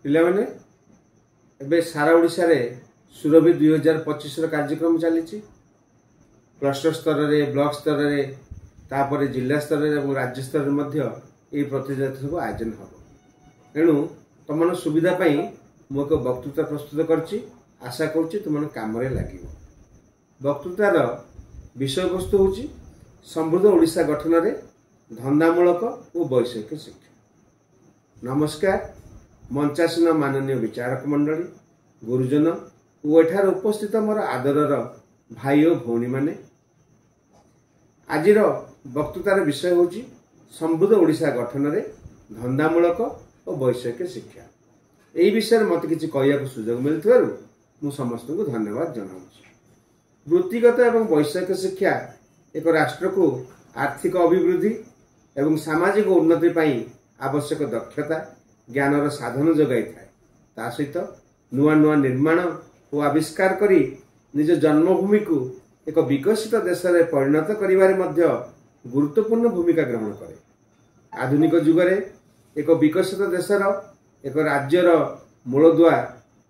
ପିଲାମାନେ, ଏବେ ସାରା ଓଡ଼ିଶାରେ ସୁରଭି 2025ର କାର୍ଯ୍ୟକ୍ରମ ଚାଲିଛି। କ୍ଲଷ୍ଟର ସ୍ତରରେ, ବ୍ଲକ ସ୍ତରରେ, ତାପରେ ଜିଲ୍ଲା ସ୍ତରରେ ଏବଂ ରାଜ୍ୟ ସ୍ତରରେ ମଧ୍ୟ ଏହି ପ୍ରତିଯୋଗିତା ସବୁ ଆୟୋଜନ ହେବ। ତେଣୁ ତୁମମାନଙ୍କ ସୁବିଧା ପାଇଁ ମୁଁ ଏକ ବକ୍ତୃତା ପ୍ରସ୍ତୁତ କରିଛି। ଆଶା କରୁଛି ତୁମମାନଙ୍କ କାମରେ ଲାଗିବ। ବକ୍ତୃତାର ବିଷୟବସ୍ତୁ ହେଉଛି ସମୃଦ୍ଧ ଓଡ଼ିଶା ଗଠନରେ ଧନ୍ଦାମୂଳକ ଓ ବୈଷୟିକ ଶିକ୍ଷା। ନମସ୍କାର। ମଞ୍ଚାସୀନ ମାନନୀୟ ବିଚାରକ ମଣ୍ଡଳୀ, ଗୁରୁଜନ ଓ ଏଠାରେ ଉପସ୍ଥିତ ମୋର ଆଦରର ଭାଇ ଓ ଭଉଣୀମାନେ, ଆଜିର ବକ୍ତୃତାର ବିଷୟ ହେଉଛି ସମୃଦ୍ଧ ଓଡ଼ିଶା ଗଠନରେ ଧନ୍ଦାମୂଳକ ଓ ବୈଷୟିକ ଶିକ୍ଷା। ଏହି ବିଷୟରେ ମୋତେ କିଛି କହିବାକୁ ସୁଯୋଗ ମିଳିଥିବାରୁ ମୁଁ ସମସ୍ତଙ୍କୁ ଧନ୍ୟବାଦ ଜଣାଉଛି। ବୃତ୍ତିଗତ ଏବଂ ବୈଷୟିକ ଶିକ୍ଷା ଏକ ରାଷ୍ଟ୍ରକୁ ଆର୍ଥିକ ଅଭିବୃଦ୍ଧି ଏବଂ ସାମାଜିକ ଉନ୍ନତି ପାଇଁ ଆବଶ୍ୟକ ଦକ୍ଷତା, ଜ୍ଞାନର ସାଧନ ଯୋଗାଇଥାଏ। ତା ସହିତ ନୂଆ ନୂଆ ନିର୍ମାଣ ଓ ଆବିଷ୍କାର କରି ନିଜ ଜନ୍ମଭୂମିକୁ ଏକ ବିକଶିତ ଦେଶରେ ପରିଣତ କରିବାରେ ମଧ୍ୟ ଗୁରୁତ୍ୱପୂର୍ଣ୍ଣ ଭୂମିକା ଗ୍ରହଣ କରେ। ଆଧୁନିକ ଯୁଗରେ ଏକ ବିକଶିତ ଦେଶର, ଏକ ରାଜ୍ୟର ମୂଳଦୁଆ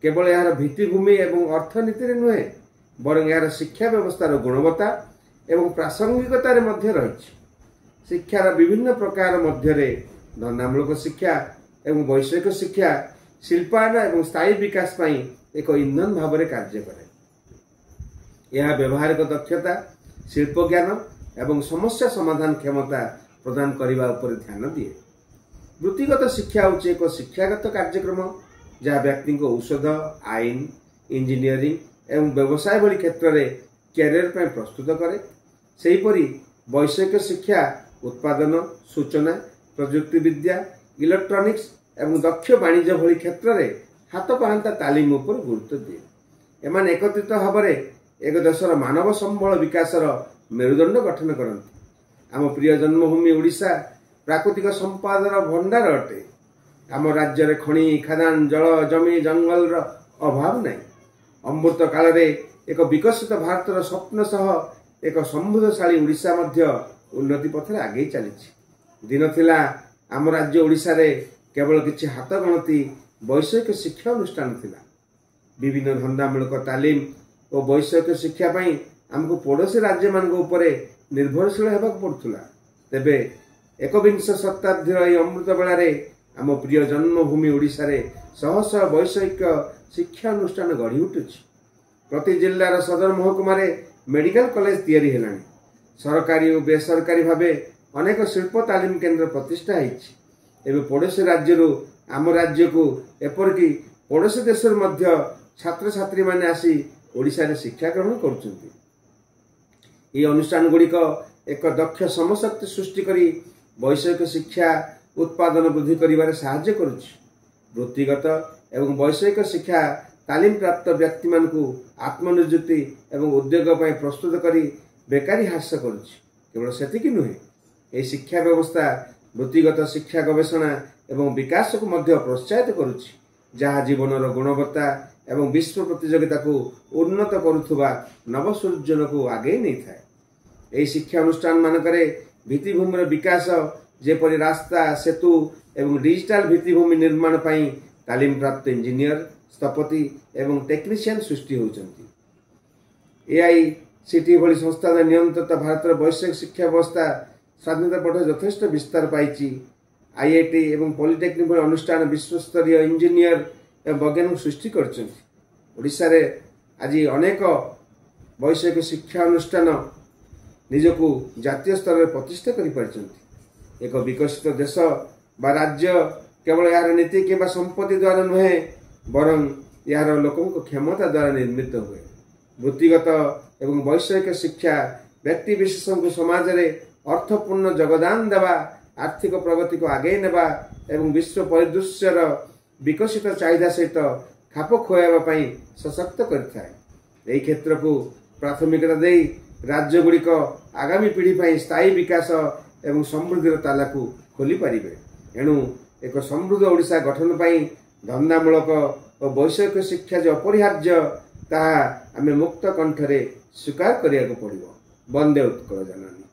କେବଳ ଏହାର ଭିତ୍ତିଭୂମି ଏବଂ ଅର୍ଥନୀତିରେ ନୁହେଁ, ବରଂ ଏହାର ଶିକ୍ଷା ବ୍ୟବସ୍ଥାର ଗୁଣବତ୍ତା ଏବଂ ପ୍ରାସଙ୍ଗିକତାରେ ମଧ୍ୟ ରହିଛି। ଶିକ୍ଷାର ବିଭିନ୍ନ ପ୍ରକାର ମଧ୍ୟରେ ଧନ୍ଦାମୂଳକ ଶିକ୍ଷା ଏବଂ ବୈଷୟିକ ଶିକ୍ଷା ଶିଳ୍ପାୟନ ଏବଂ ସ୍ଥାୟୀ ବିକାଶ ପାଇଁ ଏକ ଇନ୍ଧନ ଭାବରେ କାର୍ଯ୍ୟ କରେ। ଏହା ବ୍ୟବହାରିକ ଦକ୍ଷତା, ଶିଳ୍ପ ଜ୍ଞାନ ଏବଂ ସମସ୍ୟା ସମାଧାନ କ୍ଷମତା ପ୍ରଦାନ କରିବା ଉପରେ ଧ୍ୟାନ ଦିଏ। ବୃତ୍ତିଗତ ଶିକ୍ଷା ହେଉଛି ଏକ ଶିକ୍ଷାଗତ କାର୍ଯ୍ୟକ୍ରମ ଯାହା ବ୍ୟକ୍ତିଙ୍କ ଔଷଧ, ଆଇନ, ଇଞ୍ଜିନିୟରିଂ ଏବଂ ବ୍ୟବସାୟ ଭଳି କ୍ଷେତ୍ରରେ କ୍ୟାରିୟର ପାଇଁ ପ୍ରସ୍ତୁତ କରେ। ସେହିପରି ବୈଷୟିକ ଶିକ୍ଷା ଉତ୍ପାଦନ, ସୂଚନା ପ୍ରଯୁକ୍ତିବିଦ୍ୟା, ଇଲେକ୍ଟ୍ରୋନିକ୍ସ ଏବଂ ଦକ୍ଷ ବାଣିଜ୍ୟ ଭଳି କ୍ଷେତ୍ରରେ ହାତ ପାହାନ୍ତା ତାଲିମ ଉପରେ ଗୁରୁତ୍ୱ ଦିଏ। ଏମାନେ ଏକତ୍ରିତ ଭାବରେ ଏକ ଦେଶର ମାନବ ସମ୍ବଳ ବିକାଶର ମେରୁଦଣ୍ଡ ଗଠନ କରନ୍ତି। ଆମ ପ୍ରିୟ ଜନ୍ମଭୂମି ଓଡ଼ିଶା ପ୍ରାକୃତିକ ସମ୍ପଦର ଭଣ୍ଡାର ଅଟେ। ଆମ ରାଜ୍ୟରେ ଖଣି, ଖାଦାନ, ଜଳ, ଜମି, ଜଙ୍ଗଲର ଅଭାବ ନାହିଁ। ଅମୃତ କାଳରେ ଏକ ବିକଶିତ ଭାରତର ସ୍ୱପ୍ନ ସହ ଏକ ସମୃଦ୍ଧଶାଳୀ ଓଡ଼ିଶା ମଧ୍ୟ ଉନ୍ନତି ପଥରେ ଆଗେଇ ଚାଲିଛି। ଦିନ ଥିଲା, ଆମ ରାଜ୍ୟ ଓଡ଼ିଶାରେ କେବଳ କିଛି ହାତ ଗଣତି ବୈଷୟିକ ଶିକ୍ଷା ଅନୁଷ୍ଠାନ ଥିଲା। ବିଭିନ୍ନ ଧନ୍ଦାମୂଳକ ତାଲିମ ଓ ବୈଷୟିକ ଶିକ୍ଷା ପାଇଁ ଆମକୁ ପଡ଼ୋଶୀ ରାଜ୍ୟମାନଙ୍କ ଉପରେ ନିର୍ଭରଶୀଳ ହେବାକୁ ପଡୁଥିଲା। ତେବେ ଏକବିଂଶ ଶତାବ୍ଦୀର ଏହି ଅମୃତ ବେଳାରେ ଆମ ପ୍ରିୟ ଜନ୍ମଭୂମି ଓଡ଼ିଶାରେ ଶହ ଶହ ବୈଷୟିକ ଶିକ୍ଷା ଅନୁଷ୍ଠାନ ଗଢ଼ି ଉଠୁଛି। ପ୍ରତି ଜିଲ୍ଲାର ସଦର ମହକୁମାରେ ମେଡିକାଲ କଲେଜ ତିଆରି ହେଲାଣି। ସରକାରୀ ଓ ବେସରକାରୀ ଭାବେ ଅନେକ ଶିଳ୍ପ ତାଲିମ କେନ୍ଦ୍ର ପ୍ରତିଷ୍ଠା ହେଇଛି। ଏବେ ପଡ଼ୋଶୀ ରାଜ୍ୟରୁ ଆମ ରାଜ୍ୟକୁ, ଏପରିକି ପଡ଼ୋଶୀ ଦେଶରୁ ମଧ୍ୟ ଛାତ୍ରଛାତ୍ରୀମାନେ ଆସି ଓଡ଼ିଶାରେ ଶିକ୍ଷା ଗ୍ରହଣ କରୁଛନ୍ତି। ଏହି ଅନୁଷ୍ଠାନ ଗୁଡ଼ିକ ଏକ ଦକ୍ଷ ଶ୍ରମଶକ୍ତି ସୃଷ୍ଟି କରି ବୈଷୟିକ ଶିକ୍ଷା ଉତ୍ପାଦନ ବୃଦ୍ଧି କରିବାରେ ସାହାଯ୍ୟ କରୁଛି। ବୃତ୍ତିଗତ ଏବଂ ବୈଷୟିକ ଶିକ୍ଷା ତାଲିମପ୍ରାପ୍ତ ବ୍ୟକ୍ତିମାନଙ୍କୁ ଆତ୍ମନିଯୁକ୍ତି ଏବଂ ଉଦ୍ୟୋଗ ପାଇଁ ପ୍ରସ୍ତୁତ କରି ବେକାରୀ ହ୍ରାସ କରୁଛି। କେବଳ ସେତିକି ନୁହେଁ, ଏହି ଶିକ୍ଷା ବ୍ୟବସ୍ଥା ବୃତ୍ତିଗତ ଶିକ୍ଷା, ଗବେଷଣା ଏବଂ ବିକାଶକୁ ମଧ୍ୟ ପ୍ରୋତ୍ସାହିତ କରୁଛି, ଯାହା ଜୀବନର ଗୁଣବତ୍ତା ଏବଂ ବିଶ୍ୱ ପ୍ରତିଯୋଗିତାକୁ ଉନ୍ନତ କରୁଥିବା ନବସୃଜନକୁ ଆଗେଇ ନେଇଥାଏ। ଏହି ଶିକ୍ଷା ଅନୁଷ୍ଠାନ ମାନଙ୍କରେ ଭିତ୍ତିଭୂମିର ବିକାଶ, ଯେପରି ରାସ୍ତା, ସେତୁ ଏବଂ ଡିଜିଟାଲ ଭିତ୍ତିଭୂମି ନିର୍ମାଣ ପାଇଁ ତାଲିମପ୍ରାପ୍ତ ଇଞ୍ଜିନିୟର, ସ୍ଥପତି ଏବଂ ଟେକ୍ନିସିଆନ ସୃଷ୍ଟି ହେଉଛନ୍ତି। ଏଆଇ ସିଟି ଭଳି ସଂସ୍ଥା ନିୟନ୍ତ୍ରିତ ଭାରତର ବୈଷୟିକ ଶିକ୍ଷା ବ୍ୟବସ୍ଥା ସ୍ୱାଧୀନତା ପରେ ଯଥେଷ୍ଟ ବିସ୍ତାର ପାଇଛି। ଆଇଆଇଟି ଏବଂ ପଲିଟେକ୍ନିକ୍ ଭଳି ଅନୁଷ୍ଠାନ ବିଶ୍ୱସ୍ତରୀୟ ଇଞ୍ଜିନିୟର ଏବଂ ବୈଜ୍ଞାନିକ ସୃଷ୍ଟି କରିଛନ୍ତି। ଓଡ଼ିଶାରେ ଆଜି ଅନେକ ବୈଷୟିକ ଶିକ୍ଷା ଅନୁଷ୍ଠାନ ନିଜକୁ ଜାତୀୟ ସ୍ତରରେ ପ୍ରତିଷ୍ଠା କରିପାରିଛନ୍ତି। ଏକ ବିକଶିତ ଦେଶ ବା ରାଜ୍ୟ କେବଳ ଏହାର ନୀତି କିମ୍ବା ସମ୍ପତ୍ତି ଦ୍ୱାରା ନୁହେଁ, ବରଂ ଏହାର ଲୋକଙ୍କ କ୍ଷମତା ଦ୍ୱାରା ନିର୍ମିତ ହୁଏ। ବୃତ୍ତିଗତ ଏବଂ ବୈଷୟିକ ଶିକ୍ଷା ବ୍ୟକ୍ତିବିଶେଷଙ୍କୁ ସମାଜରେ ଅର୍ଥପୂର୍ଣ୍ଣ ଯୋଗଦାନ ଦେବା, ଆର୍ଥିକ ପ୍ରଗତିକୁ ଆଗେଇ ନେବା ଏବଂ ବିଶ୍ୱ ପରିଦୃଶ୍ୟର ବିକଶିତ ଚାହିଦା ସହିତ ଖାପ ଖୁଆଇବା ପାଇଁ ସଶକ୍ତ କରିଥାଏ। ଏହି କ୍ଷେତ୍ରକୁ ପ୍ରାଥମିକତା ଦେଇ ରାଜ୍ୟଗୁଡ଼ିକ ଆଗାମୀ ପିଢ଼ି ପାଇଁ ସ୍ଥାୟୀ ବିକାଶ ଏବଂ ସମୃଦ୍ଧିର ତାଲାକୁ ଖୋଲିପାରିବେ। ଏଣୁ ଏକ ସମୃଦ୍ଧ ଓଡ଼ିଶା ଗଠନ ପାଇଁ ଧନ୍ଦାମୂଳକ ଓ ବୈଷୟିକ ଶିକ୍ଷା ଯେ ଅପରିହାର୍ଯ୍ୟ, ତାହା ଆମେ ମୁକ୍ତ କଣ୍ଠରେ ସ୍ୱୀକାର କରିବାକୁ ପଡ଼ିବ। ବନ୍ଦେ ଉତ୍କଳ ଜନନୀ।